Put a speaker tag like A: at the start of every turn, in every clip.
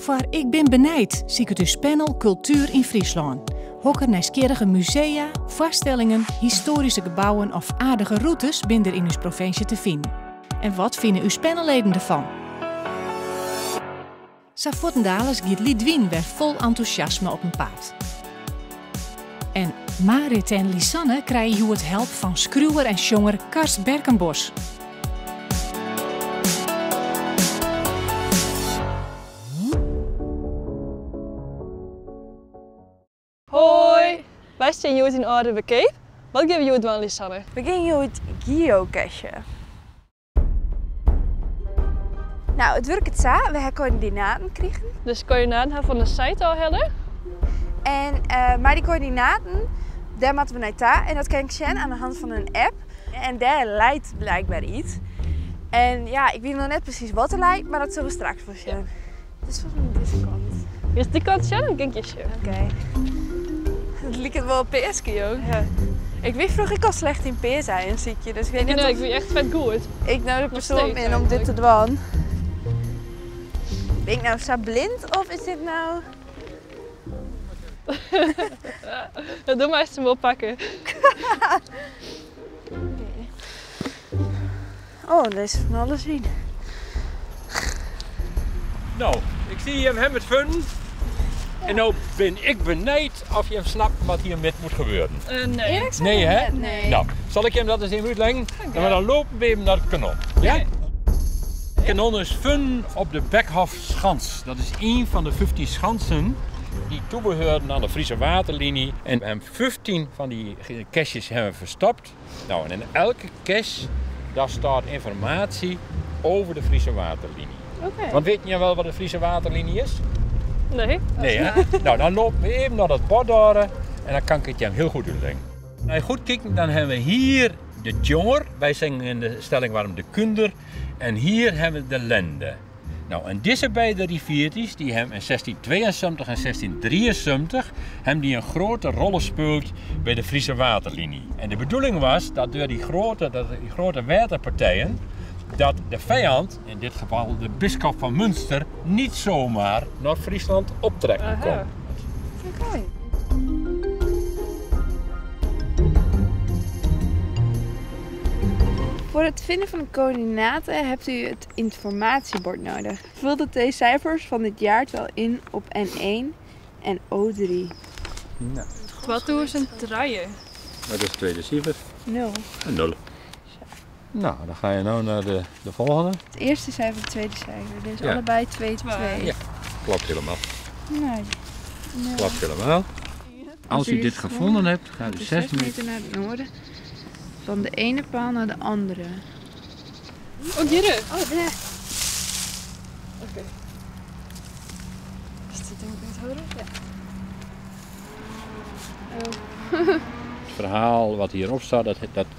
A: Foar Ik bin benijd siket ús panel Kultuer yn Fryslân. Hokker nijsgjirrige musea, foarstellingen, histoaryske gebouwen of aardige rûtes binne der yn ús provinsje te finen? En wat fine ús panelleden derfan? Sa fuortendaliks giet Lidwien wer fol entûsjasme op 'en paad. En Marit en Lisanne krije hjoed help fan skriuwer en sjonger Karst Berkenbosch.
B: Hoi! Wy stean hjoed yn Alde Bekeap. Wat gean we hjoed dwaan, Lisanne?
C: We gean hjoed geocachen. Nou, it wurket sa, we ha koördinaten krigen.
B: Dus koördinaten ha fan de site ôfhelle.
C: En mei dy koördinaten, dêr moatte we nei ta. En dat kin ik sjen oan de hand fan in app. En dêr leit blykber yts. En ja, ik wit noch net presys wat der leit, mar dat sille we straks wol sjen. It is folgens my dizze kant.
B: Is dy kant sjen of gean ik hjir sjen?
C: Oké. It liket wol peaske, jong.
B: Ja.
C: Ik wie froeger ek al slecht yn peaseiën sykje, dus ik weet net
B: Nee,
C: of
B: ik wie echt vet goed.
C: ik no de
B: Nog
C: persoan
B: steeds
C: bin om dit te
B: eigenlijk.
C: dwaan. Bin ik no sa blind of is dit no...
B: Dat doe meist him wol pakke.
C: Oh, der is fan alles yn.
D: No, ik zie jim hawwe it fûn. En no bin ik benijd of jim snappen wat hjirmit moet gebeuren.
B: Nee.
C: Eerlijk gezegd
D: Nee, hè?
C: net, nee.
D: No, sal ik jim dat ris even útlizzen? Dan, dan lopen we even nei it kanon. Ja? Kanon is fûn op de Bekhofschans. Dat is ien fan de 15 schansen dy't tabehearden oan de Friese Waterlinie. En we hawwe 15 fan dy caches hawwe we ferstopt. No, en yn elke cache daar staat ynformaasje oer de Friese Waterlinie.
B: Oké.
D: Want wit je wel wat de Friese Waterlinie is?
B: Nee.
D: Nee, hè? Nou, dan lopen we even nei dat bord daar en dan kan ik it jim hiel goed útlizzen. As je goed kijken, dan hawwe we hjir de Tjonger. Wy sizze yn de Stellingwarven de Kunder. En hjir hawwe we de Lende. No, en dizze beide riviertjes, dy hawwe yn 1672 en 1673 hawwe dy in grutte rol spile by de Friese Waterlinie. En de bedoeling was dat troch dy grutte wetterpartijen, dat de fijand, in dit gefal de biskop fan Münster, net samar nei Fryslân optrekke koe.
C: Oké. Voor het vinden van de coördinaten hebt u het informatiebord nodig. Vul de twee cijfers van dit jaartal in op N1 en O3.
D: Nou.
B: 2003.
D: Wat is het tweede cijfer?
C: 0.
D: Een nul. Nou, dan ga je nu naar de volgende.
C: Het eerste cijfer, het tweede cijfer. Dus
D: Ja.
C: allebei 2,
B: Twee.
C: 2.
D: Ja. Klopt helemaal.
C: Nee. Nul.
D: Klopt helemaal. Als u dit gevonden hebt, gaat u
C: Dus
D: 6
C: 6 meter naar het noorden. Van de ene paal naar de andere.
B: Oh, hier.
C: Oh, daar.
B: Oké. Is dit ding beet houden?
C: Ja.
D: Het verhaal wat hierop staat, dat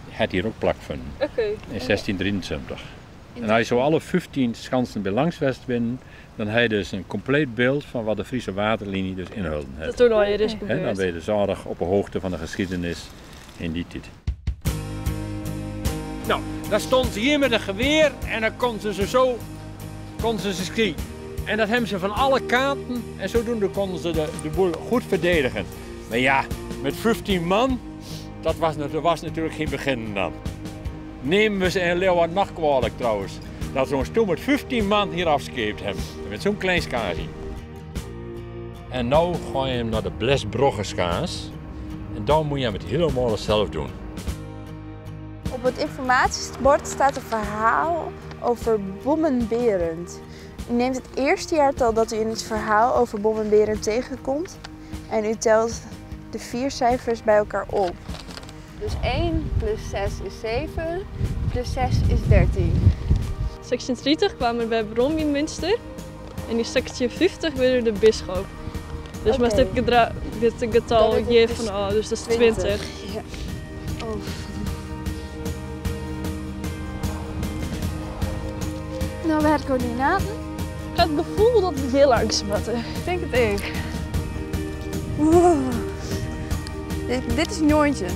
D: het hier ook plakvinden.
B: Oké.
D: In 1673. En als je zo alle 15 schansen bij langs west binnen, dan heb je dus een compleet beeld van wat de Friese Waterlinie dus inhulden heeft.
B: Dat toen al hier is
D: Hè, dan
B: gebeurd.
D: ben je dus aardig op de hoogte van de geschiedenis in die tijd. Nou, daar stond ze hier met een geweer en dan konden ze zo konden ze schieten. En dat hebben ze van alle kanten en zodoende konden ze de boel goed verdedigen. Maar ja, met 15 man, dat was natuurlijk geen begin dan. Nemen we ze in Leeuwarden nog kwalijk trouwens. Dat ze ons toen met 15 man hier afskeept hebben. Met zo'n klein skaasje. En nu ga je hem naar de Blesbroggeschaans. En dan moet je hem het helemaal zelf doen.
C: Op het informatiebord staat een verhaal over Bommenberend. U neemt het eerste jaartal dat u in het verhaal over Bommenberend tegenkomt en u telt de 4 cijfers bij elkaar op. Dus 1 plus 6 is 7, plus 6 is 13.
B: 1630 kwamen we bij Brom in Münster en in 1650 werden de bisschop. Dus
C: Oké.
B: maar dit getal
C: Dat het
B: geeft
C: is
B: van, oh, dus dat is 20.
C: Ja. Oh. Nou, we hebben coördinaten.
B: Ik heb het gevoel dat we heel langs moeten.
C: Ik denk het ook. Wow. Dit is Noontje.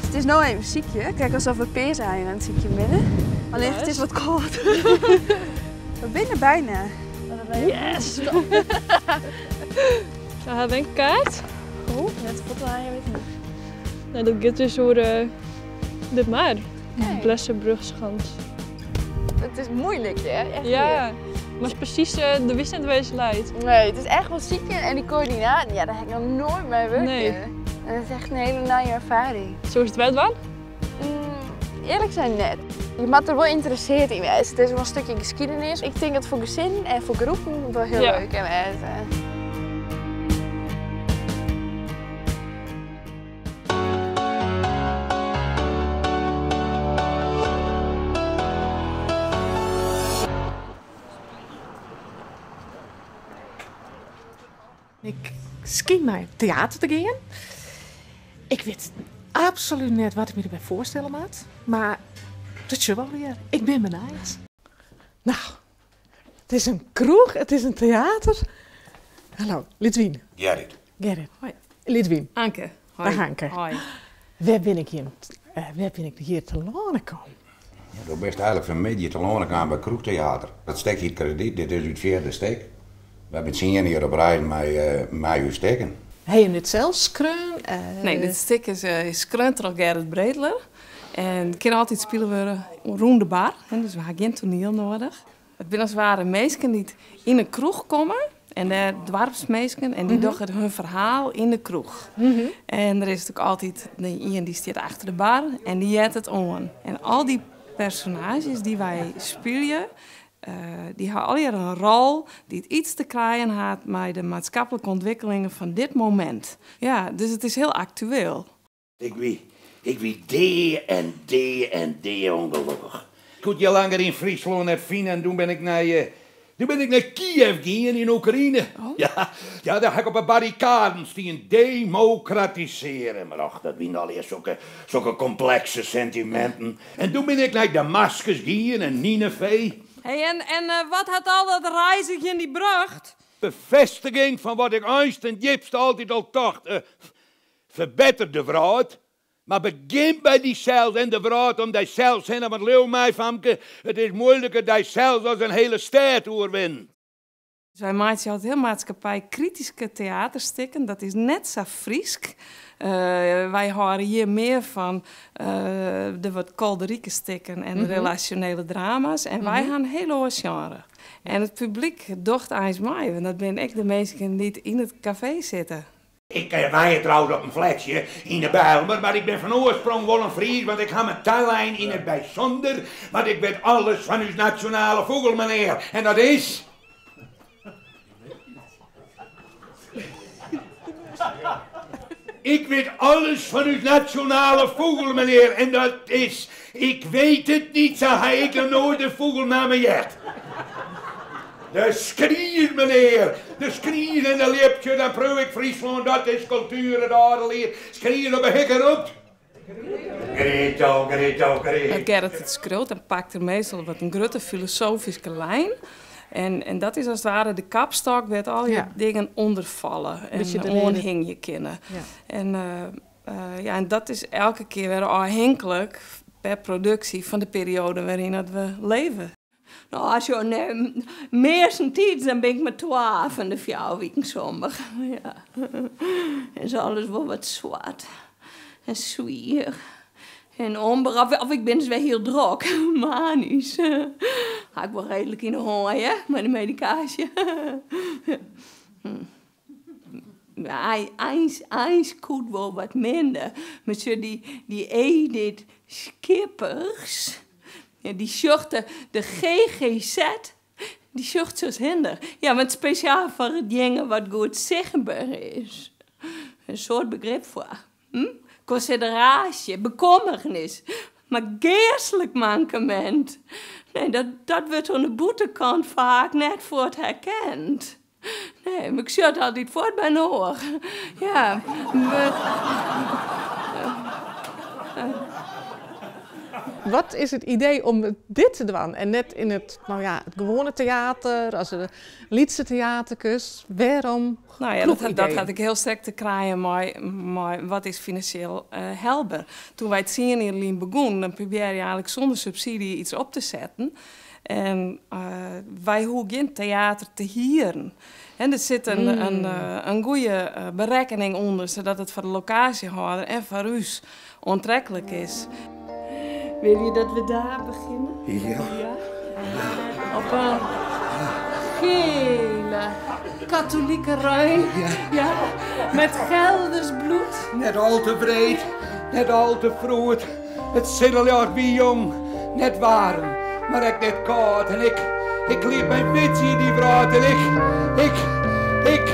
C: Het is nou even ziekje. Kijk, alsof we peer zijn aan het ziekje binnen. Alleen het is wat koud. We binnen bijna.
B: Yes! Sa ha we in kaart.
C: Oh, net foto aan je weet niet.
B: Nou, dat gaat dus oer de mar. Blessebrugschans.
C: Het is moeilijk, hè? Echt
B: Ja, maar het is precies de wist net waar ze leidt.
C: moeilijk. Nee, het is echt wel ziek en die coördinaten, ja, daar heb ik nog nooit mee werken.
B: Nee.
C: En dat is echt een hele nieuwe ervaring.
B: Zo is het wet wel?
C: Eerlijk zijn net. Je moet er wel geïnteresseerd in wezen. Het is wel een stukje geschiedenis. Ik denk dat voor gezin en voor groepen wel heel leuk is.
A: Ik skyn nei teater te gean. Ik wit absolút net wat ik my derby foarstelle moat, mar dat sjoch wol wer. Ik bin benijd. Nou, it is in kroech, it is in teater. Hallo, Lidwien.
E: Gerrit.
A: Gerrit.
F: Hoi.
A: Lidwien.
F: Anke. Hoi.
A: Dag Anke.
F: Hoi.
A: Wêr bin ik hjir, wêr bin ik hjir telâne kommen?
E: Ja, do bist eigenlik fan 'e middei telâne kaam by Kroechtheater. Dat stik hjit Kredyt, dit is it fjirde stik. We binne 10 jier op reis mei ús stikken.
A: Ha je dit sels skreaun?
F: Nee, dit stik is skreaun troch Gerrit Breteler. En it kin altyd spile wurde rûn de bar, hè, dus we ha gjin toaniel nedich. It binne as it ware minsken dy't yn in kroech komme. En dêr doarpsminsken en dy dogge hun ferhaal yn de kroech. En der is natuerlik altyd ien dy stiet achter de bar en dy heart it oan. En al dy personaazjes dy't wy spylje, dy ha allegear in rol dy't yts te krijen hat mei de maatskiplike ûntwikkelingen fan dit momint. Ja, dus it is hiel aktueel.
E: Ik wie dea en dea en dea ûngelokkich. Ik koe je langer yn Fryslân net fine en doe bin ik nei Kiev gien yn Oekraïne. Ja, ja, dêr ha ik op de barrikaden stien. Demokratisearje. Mar och, dat wiene allegear sokke komplekse sentiminten. En doe bin ik nei Damaskus gien en Nineveh.
F: Hey, en wat hat al dat reizgjen dy brocht?
E: Befêstiging fan wat ik eins ten djipste altyd al tocht. Ferbetter de wrâld, mar begjin by dysels en de wrâld om dysels hinne. Want leau my, famke, it is muoiliker dysels as in hiele stêd oerwinnen.
F: Dus wy meitsje altyd hiel maatskippijkrityske teaterstikken. Dat is net sa Frysk. Wy hâlde hjir mear fan de wat kolderike stikken en de relasjonele drama's. En wy ha in hiel oar sjenre. En it publyk docht eins mei, want dat binne ek de minsken dy't yn it kafee sitte.
E: Ik wenje trouwens op in fletsje yn de Bijlmer, mar ik bin fan oarsprong wol in Fries, want ik ha my talein yn it bysûnder, want ik wit alles fan ús nasjonale fûgel, menear. En dat is... Ik wit alles fan ús nasjonale fûgel, menear. En dat is... Ik weet het niet, sa ha ik noch noait de fûgelnamme heard. De skries, menear. De skries en de ljip, dan priuw ik Fryslân, dat is kultuer, it âlde liet. Skries op 'e hikke ropt. Greto, Greto, Greto.
F: As Gerrit it skriuwt, dan pakt er meastal wat in grutte filosofyske lyn. En dat is as it ware de kapstôk wêr't al dy dingen ûnder falle en
A: Bytsje de reden.
F: oanhingje kinne. En ja, en dat is elke kear wer ôfhinklik per produksje fan de perioade wêryn't dat we leve.
G: No, as je meastentiids dan bin ik mar 12 fan de 4 wiken somber. Ja. Is alles wol wat swart en swier. En omber, of ik bin dus wer hiel drok, manysk. Ha ik wol reedlik yn 'e hân, hè, mei de medikaasje. Ja, eins koe it wol wat minder. Mar sjoch, dy Edith Schippers, ja, dy sjocht de GGZ, dy sjocht sa as hinder. Ja, want spesjaal foar itjinge wat goed sichtber is. In soad begryp foar. Konsideraasje, bekommernis, mar geastlik mankemint. Nee, dat wurdt oan de bûtenkant faak net fuort herkend. Nee, mar ik sjoch it altyd fuort by in oar. Ja, mar-
A: Wat is it idee om dit te dwaan en net yn it, no ja, it gewoane teater, as in lytse teaterkes? Wêrom?
F: No ja, dat
A: Kroechidee.
F: hat ek hiel sterk te krijen mei wat is finansjeel helber. Doe't wy 10 jier lyn begûnen, dan probearje je eigenlik sûnder subsydzje yts op te setten. En wy hoege gjin teater te hieren. En der sit in goede berekkening ûnder, sadat it foar de lokaasjehâlder en foar ús oantreklik is. Wil je dat we daar beginnen?
E: Ja.
F: Ja? Op een gele katholieke ruin. Ja. Met Gelders bloed.
E: Net al te breed, net al te vroeg. It sinneljocht wie jong, net waarm, mar ek net kâld. En ik, ik liet my witsje yn dy wrâld. En ik, ik, ik,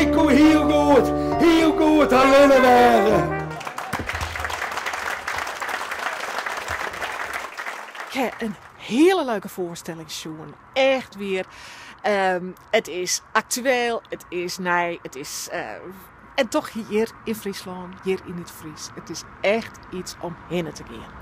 E: ik koe hiel goed, hiel goed allinne wêze.
H: Ik ha in hiele leuke foarstelling sjoen. Echt wier. It is aktueel, it is nij, it is en toch hjir yn Fryslân, hjir yn it Frysk. It is echt iets om hinne te gean.